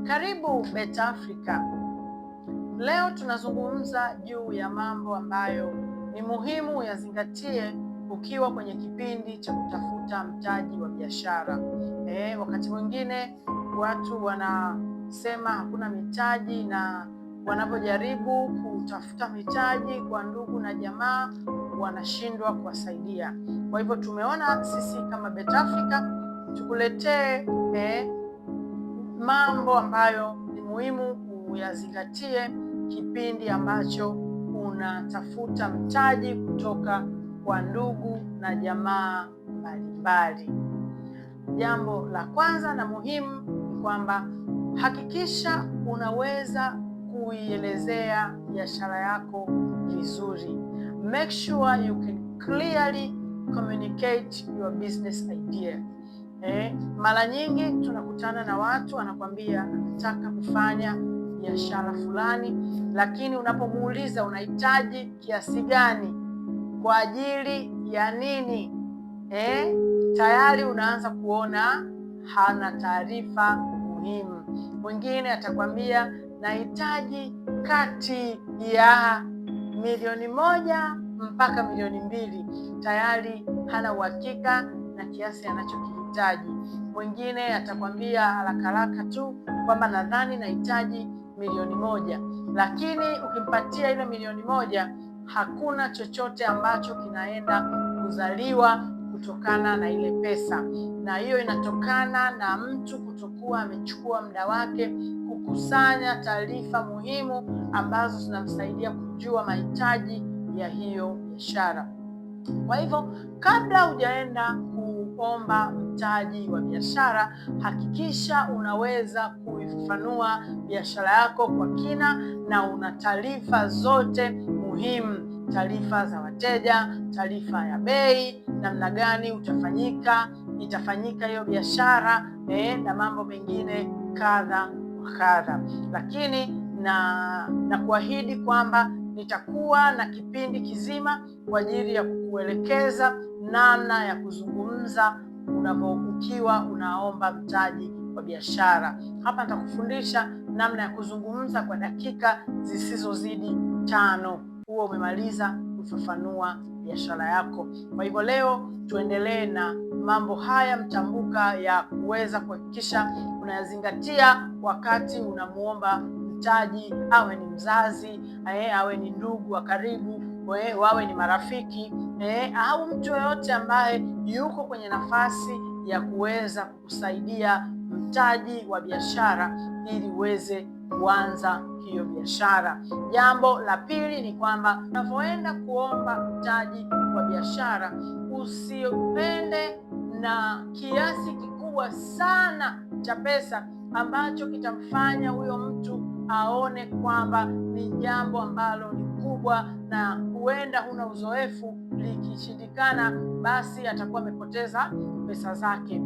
Karibu Better Africa. Leo tunazungumza juu ya mambo ambayo ni muhimu yazingatie ukiwa kwenye kipindi cha kutafuta mtaji wa biashara. Wakati mwingine watu wanasema hakuna mitaji, na wanapojaribu kutafuta mitaji kwa ndugu na jamaa wanashindwa kuwasaidia. Kwa hivyo tumeona sisi kama Better Africa tukuletee mambo ambayo ni muhimu uyazingatie kipindi ambacho unatafuta mtaji kutoka kwa ndugu na jamaa mbalimbali. Jambo la kwanza na muhimu ni kwamba hakikisha unaweza kuielezea biashara yako vizuri. Make sure you can clearly communicate your business idea. Mara nyingi tunakutana na watu anakwambia anataka kufanya biashara fulani, lakini unapomuuliza unahitaji kiasi gani kwa ajili ya nini, tayari unaanza kuona hana taarifa muhimu. Mwingine atakwambia nahitaji kati ya 1 milioni mpaka 2 milioni, tayari hana uhakika na kiasi anachokihitaji. Mwingine atakwambia haraka haraka tu kwamba nadhani nahitaji 1 milioni, lakini ukimpatia ile 1 milioni hakuna chochote ambacho kinaenda kuzaliwa kutokana na ile pesa, na hiyo inatokana na mtu kutokuwa amechukua muda wake kukusanya taarifa muhimu ambazo zinamsaidia kujua mahitaji ya hiyo biashara. Kwa hivyo kabla hujaenda kuomba mtaji wa biashara, hakikisha unaweza kuifafanua biashara yako kwa kina na una taarifa zote muhimu, taarifa za wateja, taarifa ya bei, namna gani itafanyika hiyo biashara na mambo mengine kadha wa kadha. Lakini na kuahidi kwamba nitakuwa na kipindi kizima kwa ajili ya kukuelekeza namna ya kuzungumza unapokuwa unaomba mtaji wa biashara. Hapa nitakufundisha namna ya kuzungumza kwa dakika zisizozidi 5, huo umemaliza kufafanua biashara yako. Kwa hivyo leo tuendelee na mambo haya mtambuka ya kuweza kuhakikisha unayazingatia wakati unamuomba mtaji, awe ni mzazi, awe ni ndugu wa karibu, wawe ni marafiki au mtu yoyote ambaye yuko kwenye nafasi ya kuweza kukusaidia mtaji wa biashara ili uweze kuanza hiyo biashara. Jambo la pili ni kwamba unapoenda kuomba mtaji wa biashara usiende na kiasi kikubwa sana cha pesa ambacho kitamfanya huyo mtu aone kwamba ni jambo ambalo ni kubwa na huenda huna uzoefu, likishindikana basi atakuwa amepoteza pesa zake.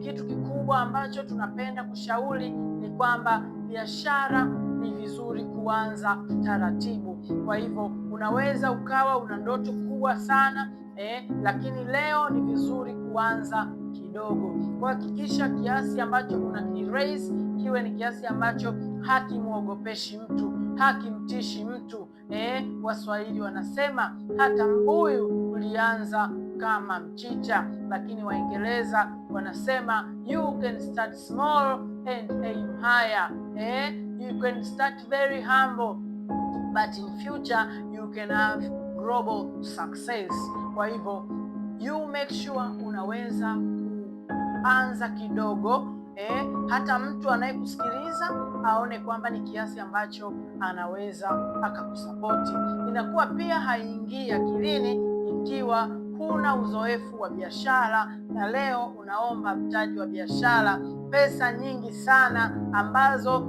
Kitu kikubwa ambacho tunapenda kushauri ni kwamba biashara ni vizuri kuanza taratibu. Kwa hivyo unaweza ukawa una ndoto kubwa sana lakini leo ni vizuri kuanza kidogo. Kuhakikisha kiasi ambacho una raise kiwe ni kiasi ambacho hakimwogopeshi mtu, hakimtishi mtu. Waswahili wanasema hata mbuyu ulianza kama mchicha, lakini Waingereza wanasema you can start small and aim higher. You can start very humble but in future you can have global success. Kwa hivyo you make sure unaweza kuanza kidogo, hata mtu anayekusikiliza aone kwamba ni kiasi ambacho anaweza akakusapoti. Inakuwa pia haingii akilini ikiwa huna uzoefu wa biashara na leo unaomba mtaji wa biashara, pesa nyingi sana ambazo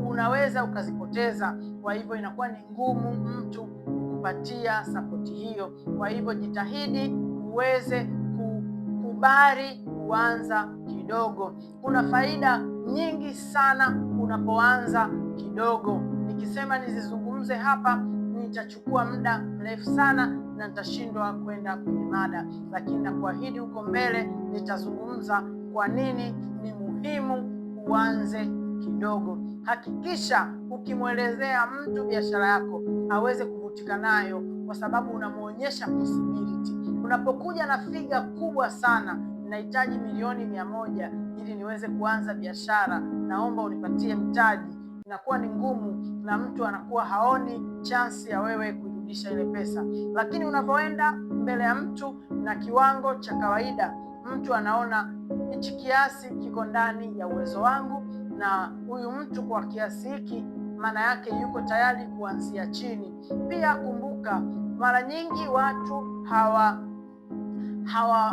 unaweza ukazipoteza. Kwa hivyo inakuwa ni ngumu mtu kukupatia sapoti hiyo. Kwa hivyo jitahidi uweze kukubali kuanza kidogo. Kuna faida nyingi sana unapoanza kidogo. Nikisema nizizungumze hapa nitachukua muda mrefu sana na nitashindwa kwenda kwenye mada, lakini nakuahidi huko mbele nitazungumza kwa nini ni muhimu uanze kidogo. Hakikisha ukimwelezea mtu biashara yako aweze kuvutika nayo, kwa sababu unamwonyesha possibility. Unapokuja na figa kubwa sana, nahitaji milioni 100 ili niweze kuanza biashara, naomba unipatie mtaji, inakuwa ni ngumu na mtu anakuwa haoni chance ya wewe kuirudisha ile pesa. Lakini unavyoenda mbele ya mtu na kiwango cha kawaida, mtu anaona hichi kiasi kiko ndani ya uwezo wangu, na huyu mtu kwa kiasi hiki maana yake yuko tayari kuanzia chini. Pia kumbuka, mara nyingi watu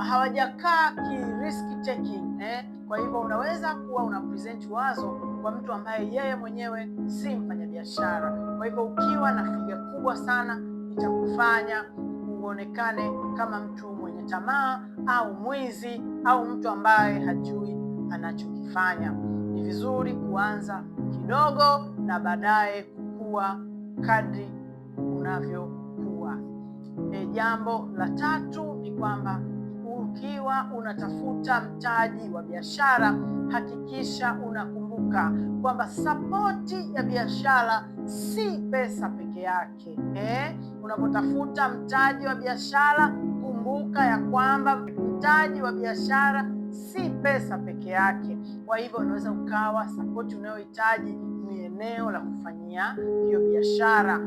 hawajakaa ki risk taking, eh? Kwa hivyo unaweza kuwa una present wazo kwa mtu ambaye yeye mwenyewe si mfanyabiashara. Kwa hivyo ukiwa na figa kubwa sana itakufanya uonekane kama mtu mwenye tamaa au mwizi au mtu ambaye hajui anachokifanya. Ni vizuri kuanza kidogo na baadaye kukua kadri unavyokuwa. Jambo la tatu ni kwamba ukiwa unatafuta mtaji wa biashara, hakikisha unakumbuka kwamba sapoti ya biashara si pesa peke yake. Unapotafuta mtaji wa biashara, kumbuka ya kwamba mtaji wa biashara si pesa peke yake. Kwa hivyo unaweza ukawa sapoti unayohitaji ni eneo la kufanyia hiyo biashara.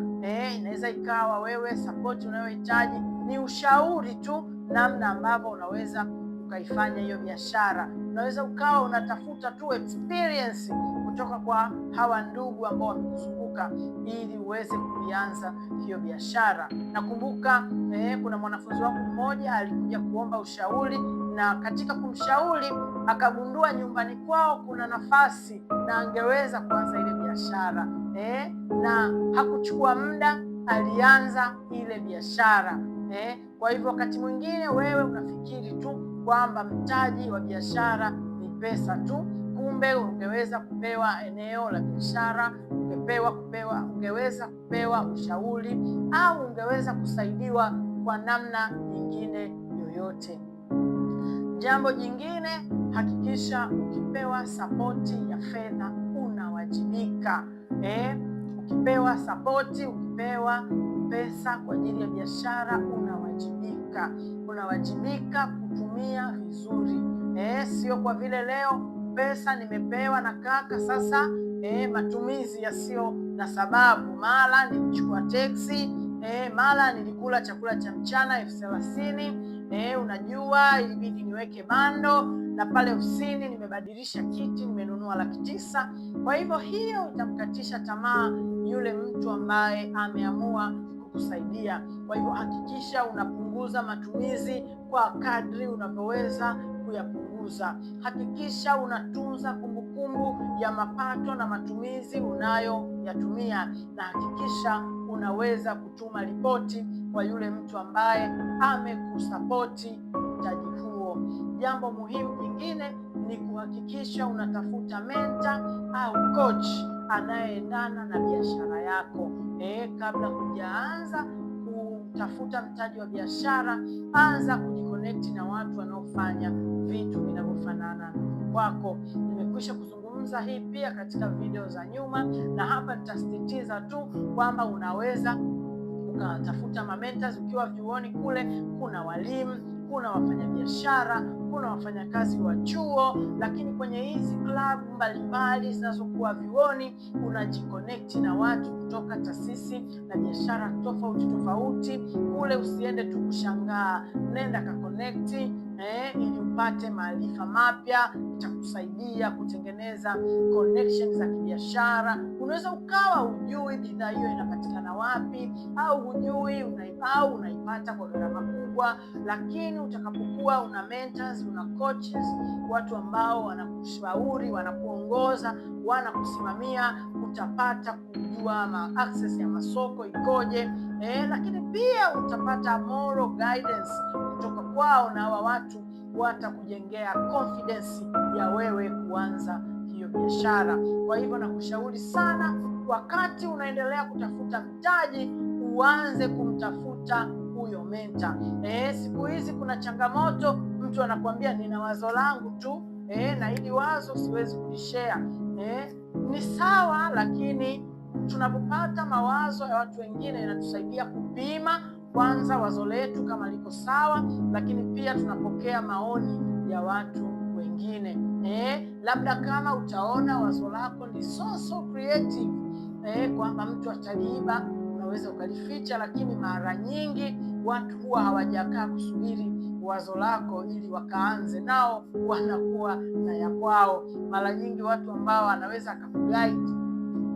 Inaweza ikawa wewe sapoti unayohitaji ni ushauri tu, namna ambavyo unaweza ukaifanya hiyo biashara. Unaweza ukawa unatafuta tu experience kutoka kwa hawa ndugu ambao wamekuzunguka ili uweze kuianza hiyo biashara. Nakumbuka kuna mwanafunzi wangu mmoja alikuja kuomba ushauri, na katika kumshauri akagundua nyumbani kwao kuna nafasi na angeweza kuanza ile biashara na hakuchukua muda alianza ile biashara. Kwa hivyo wakati mwingine wewe unafikiri tu kwamba mtaji wa biashara ni pesa tu, kumbe ungeweza kupewa eneo la biashara, ungeweza kupewa ushauri au ungeweza kusaidiwa kwa namna nyingine yoyote. Jambo jingine, hakikisha ukipewa sapoti ya fedha unawajibika. Ukipewa sapoti, ukipewa pesa kwa ajili ya biashara unawajibika. Unawajibika kutumia vizuri. Sio kwa vile leo pesa nimepewa na kaka sasa, matumizi yasiyo na sababu. Mara nilichukua teksi, mara nilikula chakula cha mchana 30,000. Unajua ilibidi niweke bando na pale ofisini nimebadilisha kiti, nimenunua 900,000. Kwa hivyo hiyo itamkatisha tamaa yule mtu ambaye ameamua kukusaidia. Kwa hivyo hakikisha unapunguza matumizi kwa kadri unavyoweza kuyapunguza. Hakikisha unatunza kumbukumbu ya mapato na matumizi unayoyatumia, na hakikisha unaweza kutuma ripoti kwa yule mtu ambaye amekusapoti mtaji huo. Jambo muhimu jingine ni kuhakikisha unatafuta mentor au coach anayeendana na biashara yako. Kabla hujaanza kutafuta mtaji wa biashara, anza kujiconnect na watu wanaofanya vitu vinavyofanana kwako. Nimekwisha kuzungumza hii pia katika video za nyuma, na hapa nitasisitiza tu kwamba unaweza ukatafuta mamentors ukiwa vyuoni kule. Kuna walimu, kuna wafanyabiashara, kuna wafanyakazi wa chuo, lakini kwenye hizi klabu mbalimbali zinazokuwa vyuoni unajiconnect na watu kutoka taasisi na biashara tofauti tofauti. Kule usiende tu kushangaa, nenda ka connect ili upate maarifa mapya, itakusaidia kutengeneza connection za kibiashara. Unaweza ukawa hujui bidhaa hiyo inapatikana wapi, au hujui au unaipata kwa gharama kubwa, lakini utakapokuwa una mentors, una coaches, watu ambao wanakushauri, wanakuongoza, wanakusimamia, utapata kujua ma access ya masoko ikoje, lakini pia utapata moral guidance kutoka kwao, na hawa watu watakujengea confidence ya wewe kuanza hiyo biashara. Kwa hivyo nakushauri sana, wakati unaendelea kutafuta mtaji, uanze kumtafuta huyo mentor. Siku hizi kuna changamoto, mtu anakuambia nina wazo langu tu, na hili wazo siwezi kulishare. Ni sawa, lakini tunapopata mawazo ya watu wengine inatusaidia kupima kwanza wazo letu kama liko sawa, lakini pia tunapokea maoni ya watu wengine. Labda kama utaona wazo lako ni so creative, kwamba mtu ataliiba, unaweza ukalificha, lakini mara nyingi watu huwa hawajakaa kusubiri wazo lako ili wakaanze, nao wanakuwa na ya kwao. Mara nyingi watu ambao anaweza akakuguide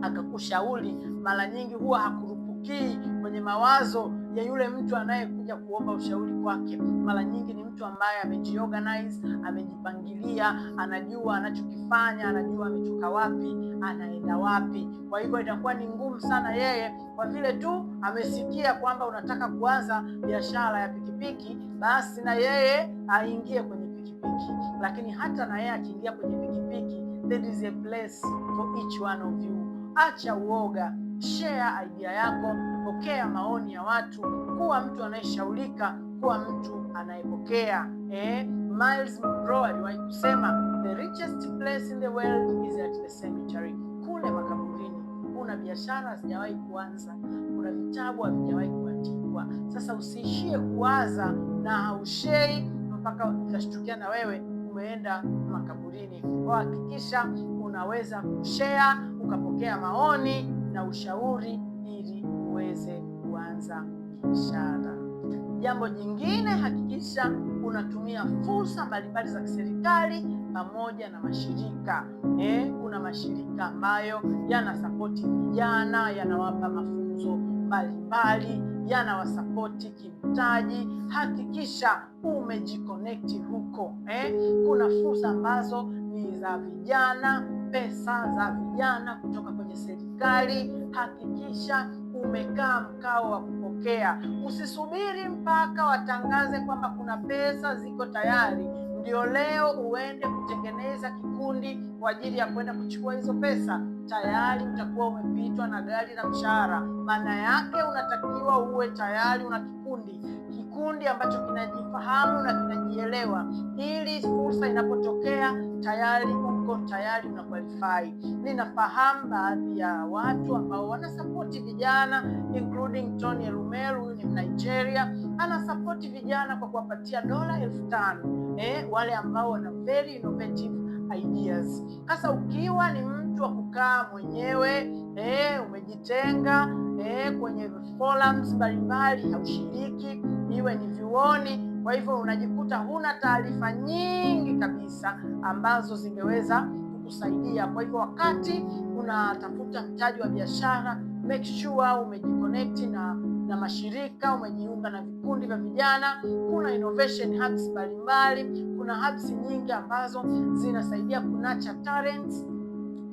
akakushauri, mara nyingi huwa hakurupukii kwenye mawazo ya yule mtu anayekuja kuomba ushauri kwake. Mara nyingi ni mtu ambaye amejiorganize, amejipangilia, anajua anachokifanya, anajua ametoka wapi, anaenda wapi. Kwa hivyo itakuwa ni ngumu sana yeye, kwa vile tu amesikia kwamba unataka kuanza biashara ya pikipiki, basi na yeye aingie kwenye pikipiki. Lakini hata na yeye akiingia kwenye pikipiki, there is a place for each one of you. Acha uoga, share idea yako, pokea maoni ya watu, kuwa mtu anayeshaurika, kuwa mtu anayepokea. Myles Munroe aliwahi kusema the richest place in the world is at the cemetery. Kule makaburini kuna biashara hazijawahi kuanza, kuna vitabu havijawahi kuandikwa. Sasa usiishie kuwaza na haushare mpaka utashtukia na wewe umeenda makaburini. Kwa hakikisha unaweza kushare, ukapokea maoni na ushauri ili uweze kuanza biashara. Jambo jingine, hakikisha unatumia fursa mbalimbali za kiserikali pamoja na mashirika. Kuna mashirika ambayo yanasapoti vijana, yanawapa mafunzo mbalimbali, yanawasapoti kimtaji. Hakikisha umejiconnect huko. Kuna fursa ambazo ni za vijana, pesa za vijana kutoka kwenye serikali. Hakikisha umekaa mkao wa kupokea. Usisubiri mpaka watangaze kwamba kuna pesa ziko tayari ndio leo uende kutengeneza kikundi kwa ajili ya kwenda kuchukua hizo pesa. Tayari utakuwa umepitwa na gari la mshahara. Maana yake unatakiwa uwe tayari una kikundi ambacho kinajifahamu na kinajielewa, ili fursa inapotokea tayari uko tayari una qualify. Ninafahamu baadhi ya watu ambao wanasapoti vijana including Tony Elumelu, huyu ni Nigeria, anasapoti vijana kwa kuwapatia $5,000 wale ambao wana very innovative ideas. Sasa ukiwa ni mtu wa kukaa mwenyewe, umejitenga kwenye forums mbalimbali, haushiriki, iwe ni vyuoni, kwa hivyo unajikuta huna taarifa nyingi kabisa ambazo zingeweza kukusaidia. Kwa hivyo wakati unatafuta mtaji wa biashara, make sure umejiconnect na mashirika, umejiunga na vikundi vya vijana. Kuna innovation hubs mbalimbali, kuna hubs nyingi ambazo zinasaidia kunurture talents,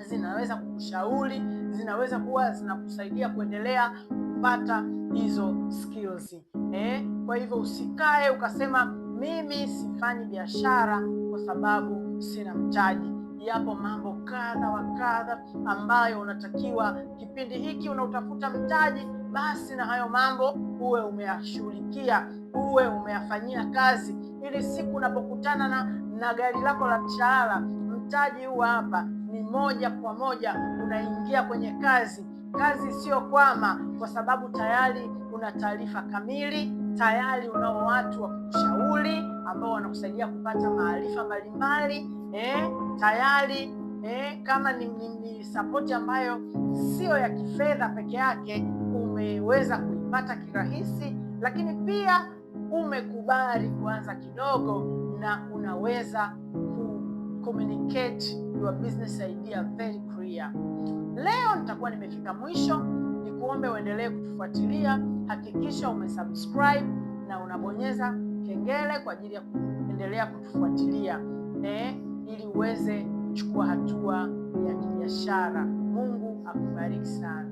zinaweza kukushauri, zinaweza kuwa zinakusaidia kuendelea kupata hizo skills. Kwa hivyo usikae ukasema mimi sifanyi biashara kwa sababu sina mtaji. Yapo mambo kadha wa kadha ambayo unatakiwa kipindi hiki unautafuta mtaji, basi na hayo mambo uwe umeyashughulikia, uwe umeyafanyia kazi, ili siku unapokutana na gari lako la mshahara, mtaji huu hapa, ni moja kwa moja unaingia kwenye kazi. Kazi isiyo kwama, kwa sababu tayari una taarifa kamili, tayari unao watu wa kukushauri ambao wanakusaidia kupata maarifa mbalimbali, tayari kama ni sapoti ambayo siyo ya kifedha peke yake, umeweza kuipata kirahisi, lakini pia umekubali kuanza kidogo na unaweza ku communicate your business idea very clear. Leo nitakuwa nimefika mwisho. Nikuombe uendelee kutufuatilia, hakikisha umesubscribe na unabonyeza kengele kwa ajili ya kuendelea kutufuatilia ili uweze kuchukua hatua ya kibiashara. Mungu akubariki sana.